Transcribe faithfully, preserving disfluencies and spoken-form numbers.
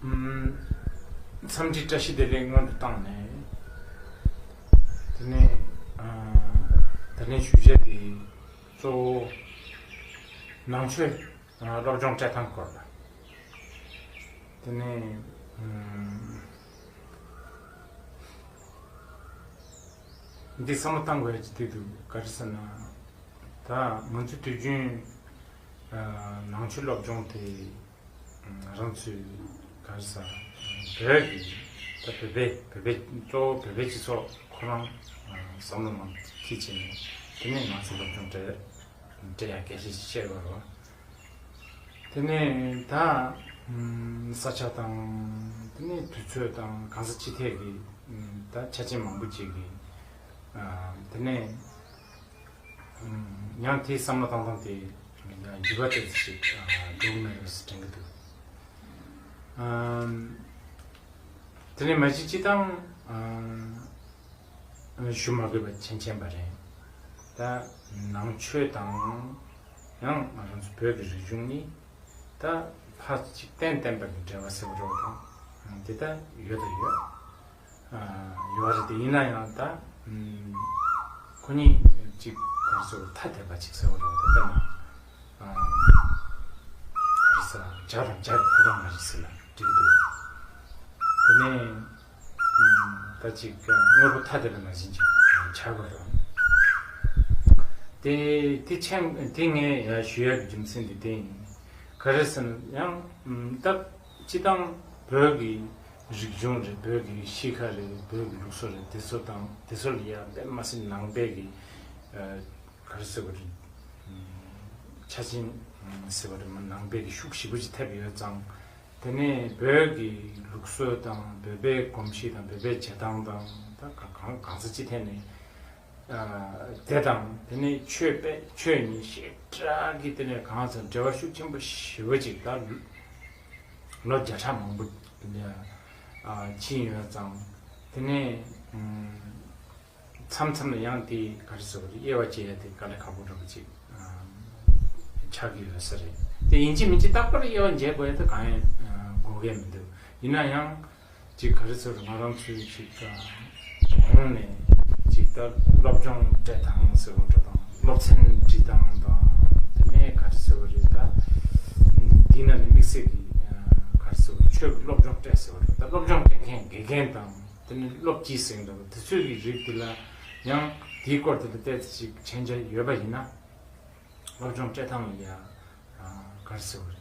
ཨམ། འཚམས་འདྲི་བཀྲ་ཤིས་བདེ་ལེགས་སྔོན་དུ་བཏང་ནས། དེ་ནས་ཨ། ད་ལན་ཞུ་བྱ་དེ་གཙོ་བོ་ནང་ཆོས་ཨ། སློབ་སྦྱོང་སྤྲད་སྟངས་སྐོར་ལ། དེ་ནས་ཨམ། འདི་བསམ་བློ་བཏང་དགོས་ཡ་ཅིག་དེ་འདུག་ག་རེ་ཟེར་ན། ད་ང་ཚོ་དུས་རྒྱུན་ཨ། ནང་ཆོས་སློབ་སྦྱོང་དེ་རང་ཚོའི་ག་རེ་ཟ་བོད་ཀྱི་ད་བོད་པའི་བོད་པའི་གཙོ་བོ་བོད་པའི་སྤྱི་ཚོགས་ཁོ་རང་བསམ་བློ་མང་ཁྱི་བྱས་ནས་དེ་ནས་ང་ཚོ་སློབ་སྦྱོང་སྤྲད་སྤྲད་ཡ་གལ་ཆེ་ཤེས་པ་རེད། དེ་ནས་ད་ས་ཆ་དང་དེ་ནས་དུས་ཚོད་དང་གང་ས་ཅི་ཐད་ཀྱི་ད་ཆ་རྐྱེན་མང་པོ་ཅིག་གིས་དེ་ནས། ཡང་དེའི་བསམ་བློ་བཏང་སྟངས་དེ་འགྱུར་བ་ཏོག་ཙམ་ཞིག་འགྲོ་གི་མེད་པ་དྲན་གྱི་འདུག་དེ་ནས་མ་གཞི་སྤྱི་བཏང་ཞུ་མ་དགོས་པ་མཁྱེན་མཁྱེན་པ་རེད། ད་ནང་ཆོས་དང་ཡང་ང་རང་ཚོ་བོད་ཀྱི་རིག་གཞུང་ནི་ད་ཕར་ཅིག་གཏན་གཏན་པ་གི་འབྲེལ་བ་ཟེར་བ་འདྲ་བོ་དང་དེ་ལྟར་ཡོད་དང་ཡོད། ཡོད་རེད་དེ། ཡིན་ན་ཡང་ད་ཁོ་གཉིས་ཅིག་ག་རེ་ཟེར་ཐ་དད་པ་ཅིག་ཟེར་བ་རེད། ད་དཔེར་ན་ག་རེ་ཟེར་བྱ་དང་བྱ་གི་གོ་འཕང་མ་རེད་ཟེར་ན་འགྲིག་གི་འདུག་དེ་ནས་ད་ཅིག་དངོས་པོ་ཐ་དད་པ་ནང་བཞིན་ཅིག་བྱ་དགོས་རེད། དེ་དེ་ཆེན་དེ་ངས་ཡ་ཞུ་ཡག་གི་རྒྱུ་མཚན་དེ་དེ་ཡིན། ག་རེ་ཟེར་ན་ཡང་ད་སྤྱི་བཏང་བོད་ཀྱི་རིག་གཞུང་རེད། བོད་ཀྱི་གཤིས་ཀ་རེད། བོད་ཀྱི་ལུགས་སྲོལ་རེད། དེ་ཚོ་དང་དེ་ཚོ་ལ་ཡ་དཔེ་མ་སྲིད་ནང་པའི་གི་ག་རེ་ཟེར་བ་རེད། ཆ་རྐྱེན་ཟེར་བ་རེད་མ། ནང་པའི་གི་ཤུགས་ཞེ་པོ་ཅིག་ཐེབས་ཡོད་ཙང་། དེ་ནས་བོད་ཀྱི་ལུགས་སྲོལ་དང་བོད་པའི་གོམས་གཤིས་དང་བོད་པའི་བྱེད་སྟངས་དང་ད་གང་གང་ས་ཅི་ཐད་ནས། དེ་དང་དེ་ནས་ཆོས་པས་ཆོས་ཉིད་ཞེ་དྲག་གི་དེ་ནས་གང་ཟེར་འབྲེལ་བ་ཤུགས་ཆེན་པོ་ཞེ་པོ་ཅིག་ད་ལོ་བརྒྱ་ཕྲག་མང་པོ་ཕྱིན་ཡོད་ཙང་། དེ་ནས་མཚམས་མཚམས་ལ་ཡང་དེ་ག་རེ་ཟེར་བ་རེད། དབྱེ་བ་འབྱེད་ཡ་དེ་དཀའ་ལས་ཁག་པོ་འདྲ་པོ་ཅིག་ཆགས་ཀྱི་ཡོད་ས་རེད། དེ་ཡིན་གཅིག་མིན་གཅིག་རྟག་པར་དབྱེ་བ་འབྱེད་དགོས་ཡ་དེ་གང་ཡང་དགོས་ཀྱི་མི་འདུག་ཡིན་ན་ཡང་། ཅིག་ག་རེ་ཟེར་ང་རང་ཚོའི་ཅིག་གོང་ནས་ཅིག་ད་སློབ་སྦྱོང་སྤྲད་སྟངས་ཟེར་བ་འདྲ་དང་སློབ་ཚན་འབྲི་སྟངས་དང་དེ་ནས་ག་རེ་ཟེར་བ་རེད་ད། འདི་ན་ནི་དམིགས་བསལ་གྱི་ག་རེ་ཟེར་བ་ཆོས་ཀྱི་སློབ་སྦྱོང་སྤྲད་ཟེར་བ་རེད། ད་སློབ་སྦྱོང་སྤྲད་མཁན་དགེ་རྒན་དང་དེ་ནས་སློབ་སྤྱི་ཟེར་འདྲ་བ་དེ་ཚོའི་གི་རིགས་དེ་ལ་ཡང་དེའི་སྐོར་དེ་ལ་ཏོག་ཙམ་ཅིག་མཁྱེན་རྒྱ་ཡོད་པ་ཡིན་ན། སློབ་སྦྱོང་སྤྲད་སྟངས་ལ་ཡ་ག་རེ་ཟེར་བ་